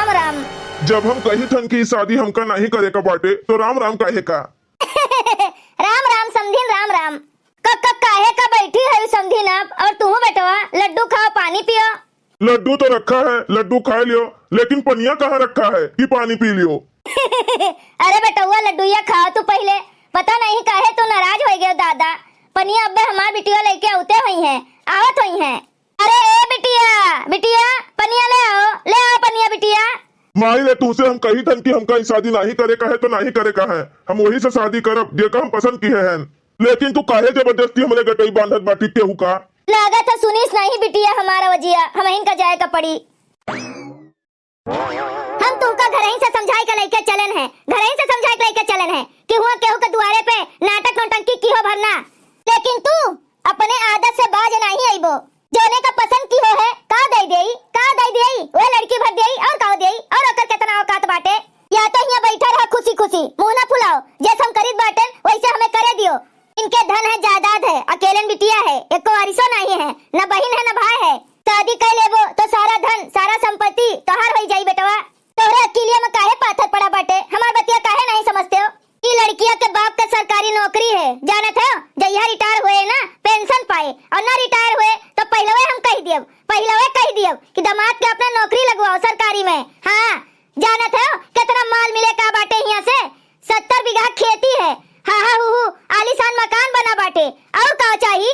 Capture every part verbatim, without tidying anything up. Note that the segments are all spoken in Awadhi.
राम। जब हम कहित हन कि ई शादी हमका नाहीं करे का बाटे, तो राम राम काहे का? राम राम समधिन, राम राम। क-, क-, काहे का बैठी है समधिन आप? और तू बेटवा, लड्डू खाओ, पानी पियो। लड्डू तो रखा है, लड्डू खा लियो, लेकिन पनिया कहाँ रखा है कि पानी पी लियो? अरे बेटवा, लड्डूया खाओ तू पहिले। पता नहीं काहे तू नाराज होइ गयो दादा। पनिया अब्बे हमार बिटिया लइके आवते होइहैं, आवत होइहैं। अरे ए बिटिया, बिटिया, पनिया ले आओ, ले आओ पनिया बिटिया। माई रे, तुहसे हम कहित हन कि हमका ई शादी नाहीं करे का है तो नाहीं करे का है। हम वही से शादी करब जेका हम पसंद किहे हन। लेकिन तू काहे जबरदस्ती हमरे गटई बांधत बाटी केहू का? लागत है सुनिस नाहीं बिटिया हमार अवजिया, हमहिन का जाए का पड़ी। हम तुहका घरहिन से समझाइ के लइके चलेन है, घरहिन से समझाइ के लइके चलेन है कि हुआ केहू के दुआरे पे नाटक नौटंकी किहो भर ना। लेकिन तू अपने आदत से बाज नाहीं अइबो। जौने का पसंद किहो है, का दइ देई, का दइ देई, वह लड़की भर देई और का देई, और ओकर केतना औकात बाटे? या तो हियाँ बैठा रहा खुशी खुशी, मुँह ना फुलाओ, जैसे हम करित बाटेन वैसे हमें करे दियो। इनके धन है, जायदाद है, अकेलेन बिटिया है, एको वारिसो नाहीं है, न बहिन है न भाई है। शादी कर लेबो तो सारा धन, सारा संपत्ति तोहार होइ जाई बेटवा। तोहरे अकिलिया में काहे पाथर पड़ा बाटे? हमार बतिया काहे नाहीं समझते हो? ई लड़किया के बाप के सरकारी नौकरी है, जानत हो? जहिया रिटायर हुए ना, पेंशन पाए, और ना रिटायर हुए तो पहिलवे हम कहि दियब, पहिलवे कहि दियब कि दामाद के अपना नौकरी लगवाओ सरकारी में। हाँ, जानत हो केतना माल मिले का बाटे हियाँ से? सत्तर बीघा खेती है, हा हा हू हू, आलीशान मकान बना बाटे, और का चाही?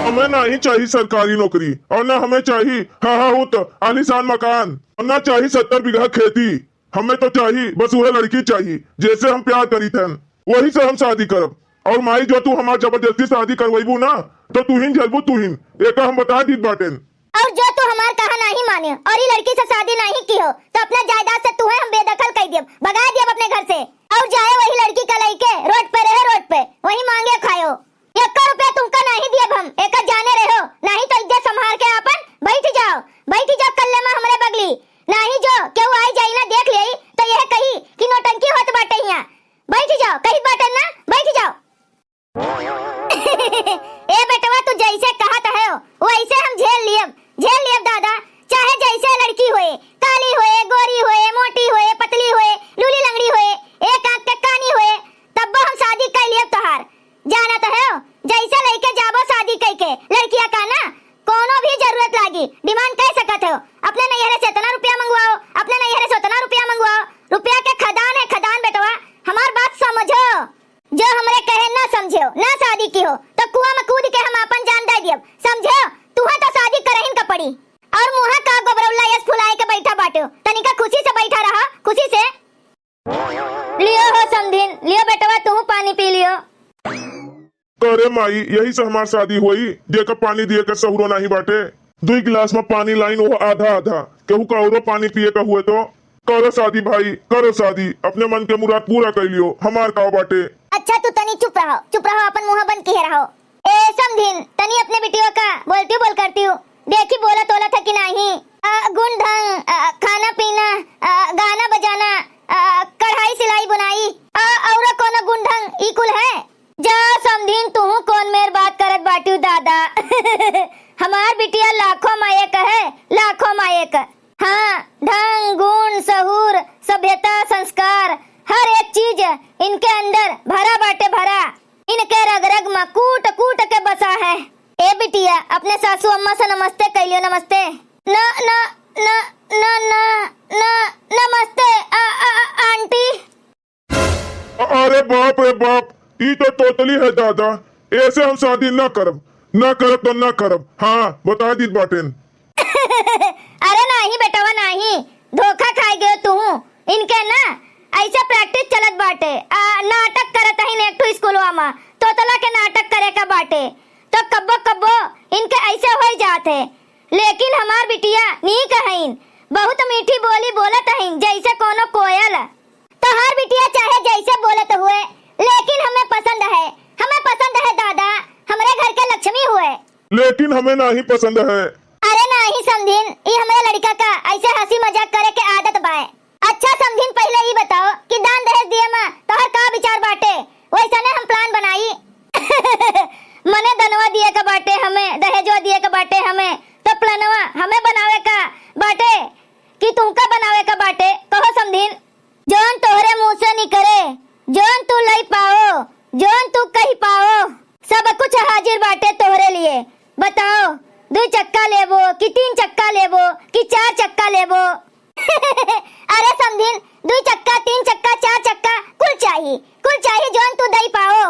हमें नाहीं चाही सरकारी नौकरी, और ना हमें चाही हा हा हू त आलीशान मकान, और ना चाही सत्तर बीघा खेती। हमें तो चाही बस उहे लड़की चाही, जेसे हम प्यार करीत हन, वही से हम शादी करब। और माई, जो तू हमार जबरदस्ती शादी करवइबू ना, तो तू ही झेलबू, तू ही। एका हम बता दीत बाटेन। और जो तू हमार कहा नाहीं माने और ई लड़की से शादी नाहीं किहो, तो अपना जायदाद से तुहे हम बेदखल कर दियब, भगा दियब अपने घर से। और जाए वही लड़की का लइके रोड पे रहे, रोड पे वही मांगे खायो। एको रुपया तुमका नाहीं दियब हम, एका जाने रहो, नाहीं तो इज्जत संभाल के आपन बैठ जाओ, बैठ जाओ कल्ले में हमरे बगली। नाहीं जो केहू आई जाई ना देख लेई तो यह कही कि नौटंकी होत बाटे हियाँ। बैठ जाओ, कही बाटे ना, बैठ जाओ। ए बेटवा, तू जैसे कहत है वैसे हम झेल लियब, झेल लियब दादा। चाहे जैसे लड़की होए, काली होए, गोरी होए, मोटी होए, पतली होए, लूली लंगड़ी होए, एक आंख के कानी होए, तब्बो हम शादी कर लियब तोहार। जानत हो, जैसे लइके जाबो शादी कइके, लड़किया का ना, कोनो भी जरूरत लागी, demand कर सकत हो। अपने नैहरे से इतना रुपया मंगवाओ, अपने नैहरे से उतना रुपया मंगवाओ। रुपया के खदान है, खदान बेटवा, हमार बात समझो। जो हमरे कहे ना समझेओ, ना शादी किहो, तो कुआं में कूद के हम आपन जान दे दियब, समझेओ? तुहा तो शादी करहिन का पड़ी। और मुहा का गोबरौला यस फुलाए के बैठा बाटो, तनिका खुशी से बैठा रहा, खुशी से। लियो हो समधिन, लियो बेटवा, तुहू पानी पी लियो। करे माई, यही से हमार शादी होई, जेका पानी दिए के सहुरो नाही बाटे। दुई गिलास में पानी लाइन, वो आधा आधा, केहू का औरो पानी पिए का हुए तो। करो शादी भाई, करो शादी, अपने मन के मुराद पूरा कर लियो, हमार का बाटे। अच्छा, तू तनी चुप रहो, चुप रहो, अपन मुंह बंद किए रहो। ए समधिन, तनी अपने बिटियों का बोलती बोल करती हूँ, देखी बोलत ओलत है कि नाही। अ, गुण ढंग, अ, खाना पीना, अ, गाना बजाना, अ, कढ़ाई सिलाई बुनाई, अ, औरो कोनो गुण ढंग ई कुल है? जा समधिन, तुहू कौन मेर बात करत बाटिउ दादा। हमार बिटिया लाखों मा एक है, लाखों मा एक। हाँ, ढंग, गुण, सहूर, सभ्यता, संस्कार, हर एक चीज इनके अंदर भरा बाटे, भरा। इनके रग रग मा कूट कूट के बसा है। ए बिटिया, अपने सासू अम्मा से नमस्ते कइलियो, नमस्ते। न, न, न, न, न, न, नमस्ते, अ, अ, अ, आंटी। अरे बाप रे बाप, ई तो तोतली है दादा, ऐसे हम शादी ना करब, ना करब तो ना करब। हाँ, बता दीत बाटेन। अरे नाही बेटवा नाही, धोखा खाए गयो तू। इनके ना ऐसे practice चलत बाटे, आ, नाटक करत हइन एक ठो स्कूलवा मा, तोतला के नाटक करे का बाटे, तो कब्बो कब्बो इनके ऐसे होइ जात है। लेकिन हमार बिटिया नीक हइन, बहुत मीठी बोली बोलत हइन, जैसे कोनो कोयल। तोहार बिटिया चाहे जैसे बोलत हुए, लेकिन हमें पसंद है, हमें पसंद है दादा, हमरे घर के लक्ष्मी हुए। लेकिन हमें नाही पसंद है। अरे नाही समधिन, ई हमरे लड़का का ऐसे हंसी मजाक करे के आदत बाय। अच्छा समधिन, पहिले ई बताओ कि दान दहेज दिए मा तोहर का विचार बाटे, वैसने हम plan बनाई। मने दनवा दिए के बाटे हमें, दहेजवा दिए के बाटे हमें, तो प्लानवा हमें बनावे का बाटे। कि तुमका दिन जौन तोहरे मुँह से निकरे, जौन तू लई पाओ, जौन तू कहि पाओ, सब कुछ हाजिर बाटे तोहरे लिए। बताओ, दुई चक्का लेबो कि तीन चक्का लेबो कि चार चक्का लेबो? अरे समधिन, दुई चक्का, तीन चक्का, चार चक्का, कुल चाही, कुल चाही, जौन तू दई पाओ।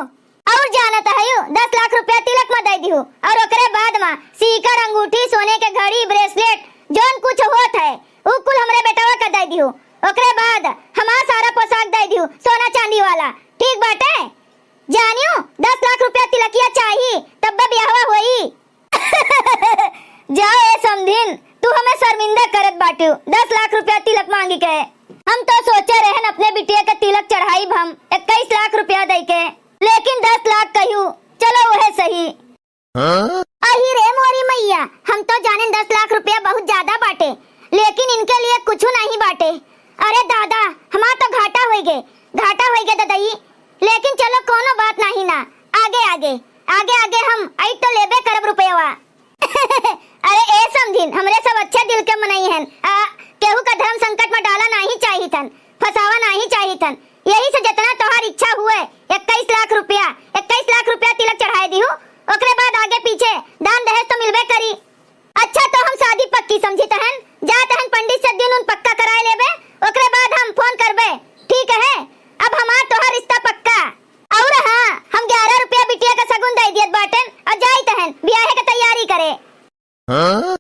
और जानत हयू, दस लाख रुपया तिलक मा दई दिहू, और ओकरे बाद मा सीकर, अंगूठी, सोने के घड़ी, bracelet, जौन कुछ होत है, उ कुल हमरे बेटवा का दई दिहू। ओकरे बाद हमार सारा पोशाक दई दिहू, सोना चांदी वाला। ठीक बाटे? जानियो, दस लाख रुपया तिलकिया चाही, तब्बे बियाहवा होई। जाओ ए समधिन, तू हमें शर्मिंदा करत बाटियो, दस लाख रुपया तिलक मांगी के। हम तो सोचे रहन अपने बिटिया के तिलक चढ़ाइब हम इक्कीस लाख रुपया दई के, लेकिन दस लाख कहियो, चलो वह सही। हाँ? अही रे मोरी मैया, हम तो जानेन दस लाख रुपया बहुत ज्यादा बाटे, लेकिन इनके लिए कुछ नहीं बाटे। अरे दादा, हमार तो घाटा होई गे, घाटा होई गे ददई। लेकिन चलो, कोनो बात नहीं ना, आगे आगे, आगे आगे हम आई तो लेबे करब रुपयवा। अरे ए समधिन, हमरे सब अच्छे दिल के मनई हन, आ, केहू का धर्म संकट में डाला नहीं चाहित हन, फंसावा नहीं चाहित हन। यही से जितना तोहार इच्छा हुए, इक्कीस लाख रुपया, इक्कीस लाख रुपया तिलक चढ़ाए दिहू, ओकरे बाद आगे पीछे दान दहेज तो मिलबे करी। अच्छा, तो हम शादी पक्की समझित हन, जात हन पंडित से दिन उन पक्का कराए लेबे, ओकरे बाद हम फोन करबे। ठीक है, अब हमार तोहार रिश्ता पक्का। और हाँ, हम ग्यारह रुपया बिटिया का सगुन दे दियत बाटेन और जाइत हन बियाहे के तैयारी करे। हाँ?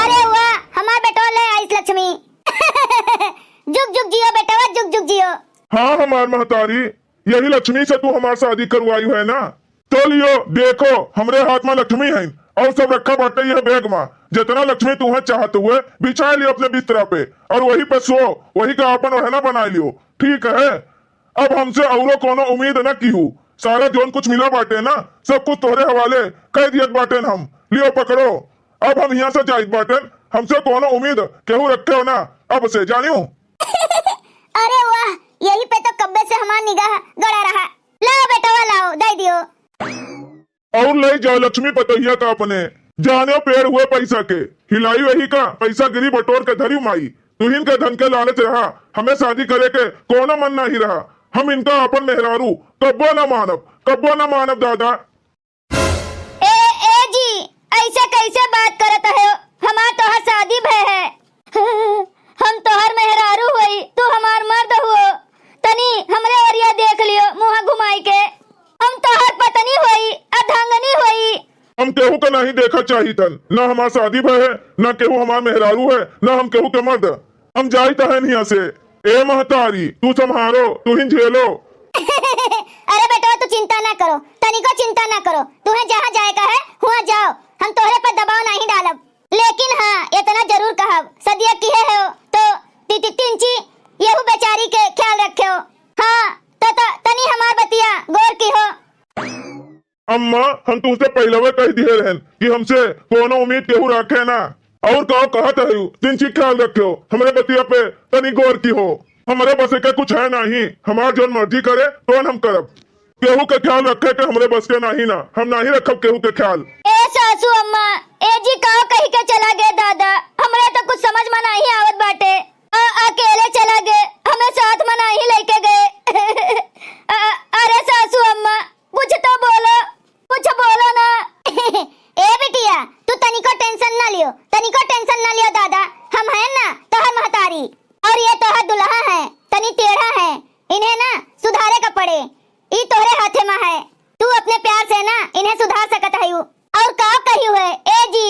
अरे वाह, हमार बेटवा ले आइस लक्ष्मी। जुग जुग जियो बेटवा, जुग जुग जियो। हाँ, हमार महतारी, यही लक्ष्मी से तू हमार शादी करवाई है ना? तो लियो, देखो, हमरे हाथ में लक्ष्मी है और सब रखा बाटे यह बैग में। जितना लक्ष्मी तू है चाहत हुए, बिछा लियो अपने बिस्तरा पे और वही पे सो, वही का अपन ओढ़ना बना लियो। ठीक है, अब हमसे औरो कोनो उम्मीद न कीहू। सारा जौन कुछ मिला बाटे ना, सब कुछ तोहरे हवाले कह दियत बाटेन हम। लियो पकड़ो, अब हम यहाँ से जाइत बाटेन, हमसे कोनो उम्मीद केहू रखे हो ना अब से, जानियो। अरे वाह, यही पे तो कब्बे से हमार निगाह गड़ा रहा। लाओ बेटवा लाओ, दे दियो। और ले जाओ लक्ष्मी पतोहिया का अपने, जाने पेड़ हुए पैसा के, हिलाई वही का पैसा गिरी बटोर के धरी माई। तुहिन के धन के लालच रहा, हमें शादी करे के कोनो मन नहीं रहा। हम इनका अपन मेहरारू कब्बो न मानब, कब्बो न मानब दादा। ए, ए जी, ऐसे कैसे बात करत हो? हमार तोहर शादी भय है। हम तोहर मेहरारू होई, तू हमार मर्द हुओ। तनी हमरे ओरिया देख लियो, मुँह घुमाई के। हम तोहर पत्नी होई, अर्धांगिनी होई। हम केहू के नहीं देखा चाहितन, ना हमार शादी भय है, ना केहू हमार मेहरारू है, ना हम केहू के मर्द। हम जाइत हन हियाँ से। ए महतारी, तू संभारो, तू ही झेलो। अरे बेटवा, तू चिंता ना करो, तनिको चिंता ना करो। तुहें जहाँ जाए का है, हुआँ जाओ, हम तोहरे पर दबाव नहीं डालब। लेकिन हाँ, इतना जरूर कहब, सदिया किहे हो तो ति-, ति-, तिनची, यहू बेचारी के ख्याल रखेओ। हाँ, तो, तो तनी हमार बतिया गौर किहो। अम्मा, हम तुमसे पहिलवे कह दिहे रहन कि हमसे कोनो उम्मीद केहू राखे ना। और का कहत हयू, तिनची ख्याल रखेओ, हमरे बतिया पे तनी गौर किहो। हमरे बस के कुछ है नहीं, हमार जौन मर्जी करे तौन हम करब। केहू के ख्याल रखे के हमरे बस के नाही ना, हम नाही रखब केहू के ख्याल। ए सासू अम्मा, ए जी का कही के चला गए दादा, हमरे तो कुछ समझ में नाही आवत बाटे। अ-, अकेले चला गए, हमें साथ में नाही लेके गए। अ-, अरे सासू अम्मा, कुछ तो बोलो, कुछ बोलो ना। ए बिटिया, तू तनिको tension ना लियो, तनिको tension ना लियो दादा, हम हैं ना तोहर महतारी। और ये तोहर दुल्हा है, तनी टेढ़ा है, इन्हें ना सुधारे का पड़े। ई तोहरे हाथे में है, तू अपने प्यार से ना इन्हें सुधार सकत हयू। और का कहियो है, ए जी?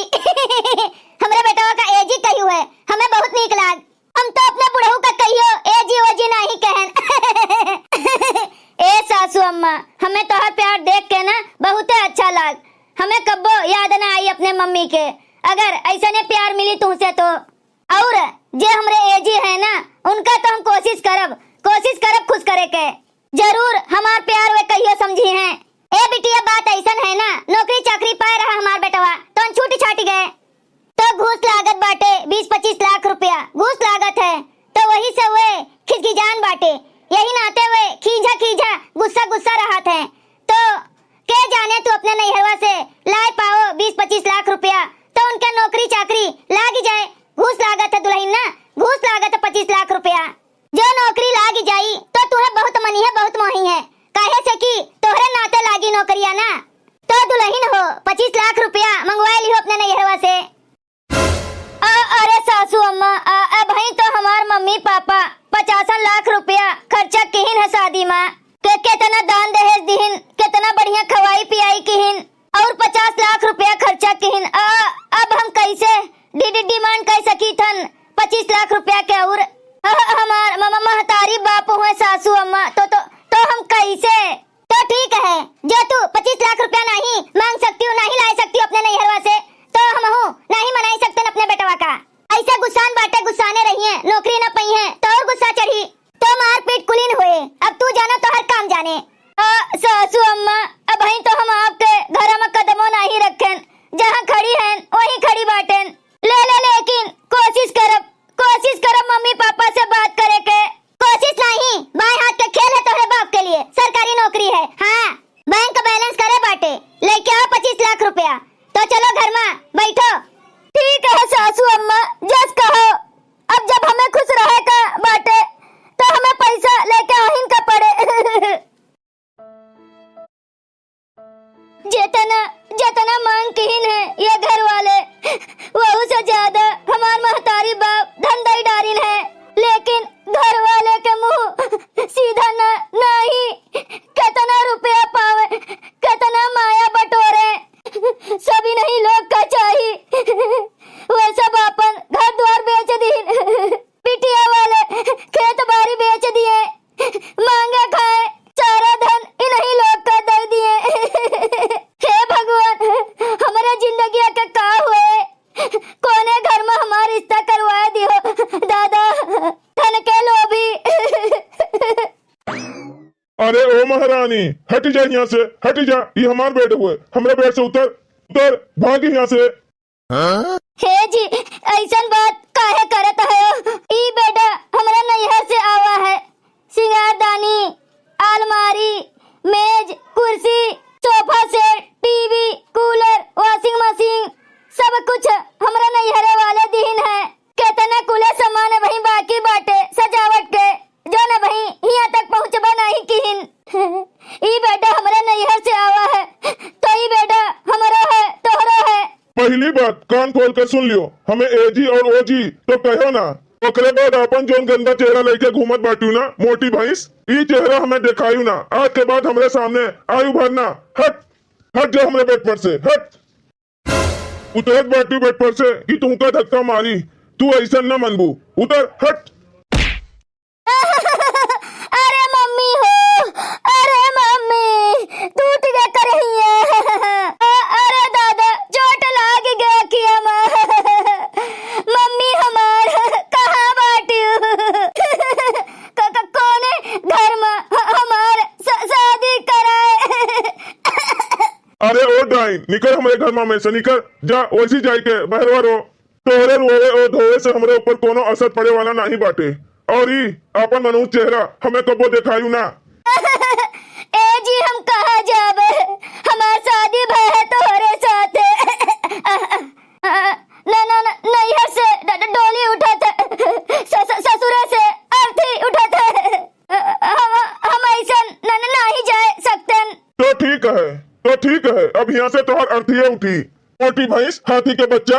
हमरे बेटवा का ए जी कहियो है, हमें बहुत नीक लाग। हम तो अपने बुढ़ऊ का कहियो ए जी ओ जी नहीं कहन। ए सासू अम्मा, हमें तोहर प्यार देख के ना बहुते अच्छा लाग। हमें कब्बो याद ना आई अपने मम्मी के, अगर ऐसने प्यार मिली तुमसे तो। और जे हमरे ए जी है ना, उनका तो हम कोशिश करब, कोशिश करब खुश करे के। जरूर हमार प्यार वे कहियो समझी हैं। ए बिटिया, बात ऐसन है ना, नौकरी चाकरी पाए रहा हमार बेटवा, तो छूट छाट गए। तो घूस लागत बाटे बीस पच्चीस लाख रुपया, घूस लागत है, तो वही से वे खिजखिजान बाटे। यही नाते वे खींझा खींझा, गुस्सा गुस्सा रहत है। तो के जाने तू अपने नैहरवा से लाए पाओ बीस पच्चीस लाख रुपया, तो उनके नौकरी चाकरी लाग जाए। घूस लागत है दुल्हन ना, घूस लागत है लाख रुपया। जो नौकरी लाग जाई, तो तुहे बहुत मनिहे, बहुत मोहिहे, काहे से कि तोहरे नाते लागी नौकरिया ना। तो दुलहिन हो, पच्चीस लाख रुपया मंगवाए लिहो अपने नैहरवा से। आ, अरे सासू अम्मा, आ, अबहीं तो हमार मम्मी पापा पचासन लाख रुपया खर्चा किहिन है शादी मा। के, केतना दान दहेज दिहिन, केतना बढ़िया खवाई पियाई किहिन, और पचास लाख रुपया खर्चा किहिन। आ, अब हम कैसे डि-, डि-, demand कर सकी थन पच्चीस लाख रुपया के? और ह-, ह-, हमार म-, म-, महतारी बाप हुए सासू अम्मा, तो, तो, तो हम कैसे? तो ठीक है, जो तू पच्चीस लाख रुपया नहीं मांग सकती हूँ, नहीं ला सकती हूँ अपने नैहरवा से, तो हमहू नहीं मनाई सकते अपने बेटवा का। ऐसा गुस्सान बाटे, गुस्साने रहिए, नौकरी न पइहे तो और गुस्सा चढ़ी, तो मारपीट कुलीन होए। अब तू जानो तो हर काम जाने। आ, सासू अम्मा, अबहीं तो हम आपके घर में कदमो नहीं रखेन, जहाँ खड़ी हैं वहीं खड़ी बाटेन। ले, ले, लेकिन कोशिश करब, कोशिश करब मम्मी पापा से बात करे के। कोशिश नहीं, बाएं हाथ के खेल है तोहरे बाप के लिए, सरकारी नौकरी है। हाँ, बैंक बैलेंस करे बाटे, लेके आओ पच्चीस लाख रुपया। तो चलो घर मा बैठो। ठीक है सासू अम्मा, जस कहो। अब जब हमें खुश रहे का बाटे, तो हमें पैसा लेके आहिन का पड़े। जेतना, जेतना मांग किहिन है ये घर वाले, वहू से ज्यादा हमार महतारी बाप धन दई डारिन है, लेकिन घर वाले के मुंह सीधा ना, नाही। केतना रुपया पावे, केतना माया बटोरे, सभी नहीं लोग का चाही। वे सब आपन घर द्वार बेच दीन, बिटिया वाले खेत बारी बेच दिए, मांगे खाए सारा धन इन्हीं लोग का दे दिए। हे भगवान, हमरे जिंदगिया के का हुए? कोने घर में हमार रिश्ता करवाए दियो दादा, धन के लोभी। अरे ओ महारानी, हट जा यहाँ से, हट जा। ये हमार बेड हुए, हमरा बेड से उतर, उतर, भाग यहाँ से। हे जी, ऐसन बात काहे करत हयो? ई बेड हमरा नैहर से आवा है। सिंगारदानी, अलमारी, मेज, कुर्सी, सोफा सेट, टीवी, कूलर, वॉशिंग मशीन, सब कुछ हमरा नैहरे वाले दिहिन है। केतना कुले सामान अबहीं बाकी बाटे सजावट के, जौन अबहीं हियां तक पहुंचबा नहीं किहिन। ई बेड हमरा नैहर से आवा है, तो ई बेड हमरो है, तोहरो है। पहली बात, कान खोल के सुन लियो, हमें ए जी और ओ जी तो कहो ना। ओकरे बाद आपन जौन गंदा चेहरा लेके घूमत बाटू ना, मोटी भैंस, ई चेहरा हमें देखायू ना। आज के बाद हमरे सामने आयु भर ना। हट, हट जा हमरे बेड पर से, हट। उतरत बाटू बेड पर से कि तुमका धक्का मारी, तू ऐसन ना मनबू। उतर, हट। अरे मम्मी हो, अरे मम्मी, टूट गया करहिया। अ-, अरे दादा, चोट लाग गया कि हमार मम्मी हमार कहाँ बाटी? क-, क-, कोने घर में ह-, हमार स-, शादी कराए? अरे ओ डाइन, निकर हमरे घर में से, निकर, जा, वैसी जाए के बहरवा रो। तोहरे रोवे और धोवे से हमरे ऊपर कोनो असर पड़े वाला नहीं बाटे। और ई आपन मनहूस चेहरा हमें कबो देखायू ना। ए जी, हम कहाँ जाबे? हमार शादी भय है तोहरे साथे। ना, ना, ना, नैहर से ड-, ड-, डोली उठत है, स-, स-, ससुरे से अर्थी उठत है। हम, हम ऐसन न, न, नहीं जाए सकतेन। तो ठीक है, तो ठीक है, अब यहाँ से तोहर अर्थिये उठी, मोटी भैंस, हाथी के बच्चा।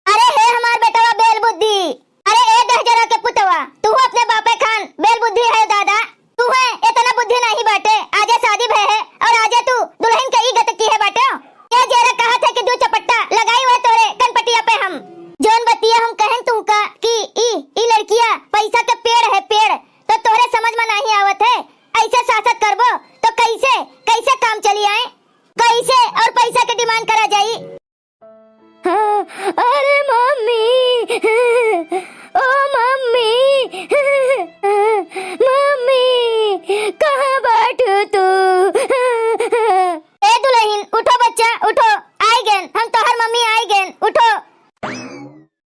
अरे हे हमार बेटवा बेल बुद्धि, अरे ए दहजरा के पुतवा, तू अपने बापे खान बेल बुद्धि है दादा, तू है इतना बुद्धि नहीं बाटे। आजे शादी भय है और आजे तू दुल्हन के ई गत किहे बाटे। ए जेरा कहत है कि दू चपट्टा लगाई हुए तोरे कनपटिया पे हम। जौन बतिया हम कहन तुमका कि ई, ई लड़किया पैसा के पेड़ है, पेड़, तो तोहरे समझ में नहीं आवत है। ऐसे सासत करबो तो कैसे, कैसे काम चली आए, कैसे और पैसा के डिमांड करा जाई? हाँ, अरे मम्मी, ओ मम्मी, मम्मी, कहाँ बाटू तू? ए दुलहिन, उठो बच्चा, उठो, आई गेन, हम तोहर मम्मी आई गेन, उठो।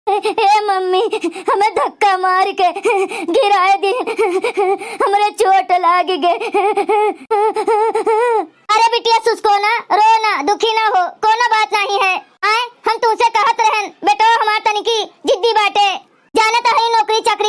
ए मम्मी, हमें धक्का मार के गिराए दी, हमरे चोट लाग गए। अरे बिटिया, सुसको ना, रो ना, दुखी ना हो, कोनो बात नहीं है। आए, हम तुमसे कहत रहन, बेटवा हमार तनिकी जिद्दी बाटे, जानत हई नौकरी चाकरी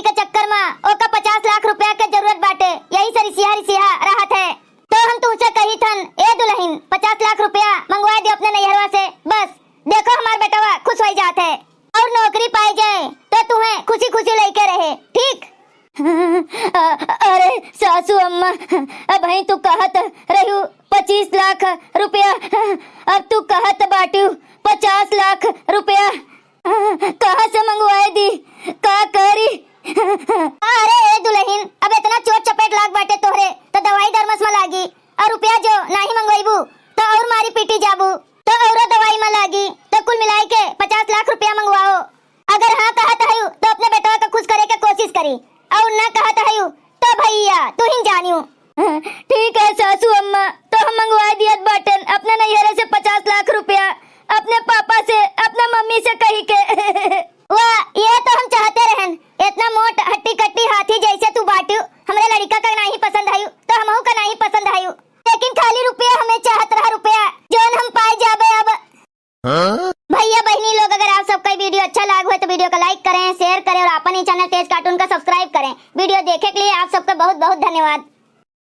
अम्मा, अबहीं तू कहत रह्यू पच्चीस लाख रुपया, अब तू कहत बाट्यू पचास लाख रुपया। कहाँ से मंगवाए दी, का करी? अरे ए दुलहिन, अब एतना चोट चपेट लाग बाटे तोहरे, त दवाई दरमस म लागी, अउर रुपया जो नाहीं मंगवाइबू, त अउर मारी पीटी जाबू, त अउरो दवाई म लागी, त कुल मिलाइ के पचास लाख रुपया मंगवाओ। अगर हाँ कहत हयू, त अपने बेटवा क खुस करे क कोसिस करी, अउर ना कहत हयू, त भइया, तुहिन जानियो। ठीक है सासू अम्मा, त हम मंगवाइ दियत बाटेन अपने नइहरे से पचास लाख रुपया, अपने पापा से, अपने मम्मी से कहि के। वाह, इहे त हम चाहते रहेन, एतना मोट हट्टी कट्टी हाथी जइसे तू बाट्यू, हमरे लड़िका क नाहीं पसंद हयू, त हमहू क नाहीं पसंद हयू, लेकिन खाली रुपया हमें चाहत रहा, रुपया, जउन हम पाइ जाबे अब। हाँ? भइया बहिनी लोग, अगर आप सबका ई video अच्छा लाग होइ त video क like करें, share करें अउर आपन ई channel तेज cartoon क subscribe करें। Video देखे क लिए आप सबका बहुत बहुत धन्यवाद।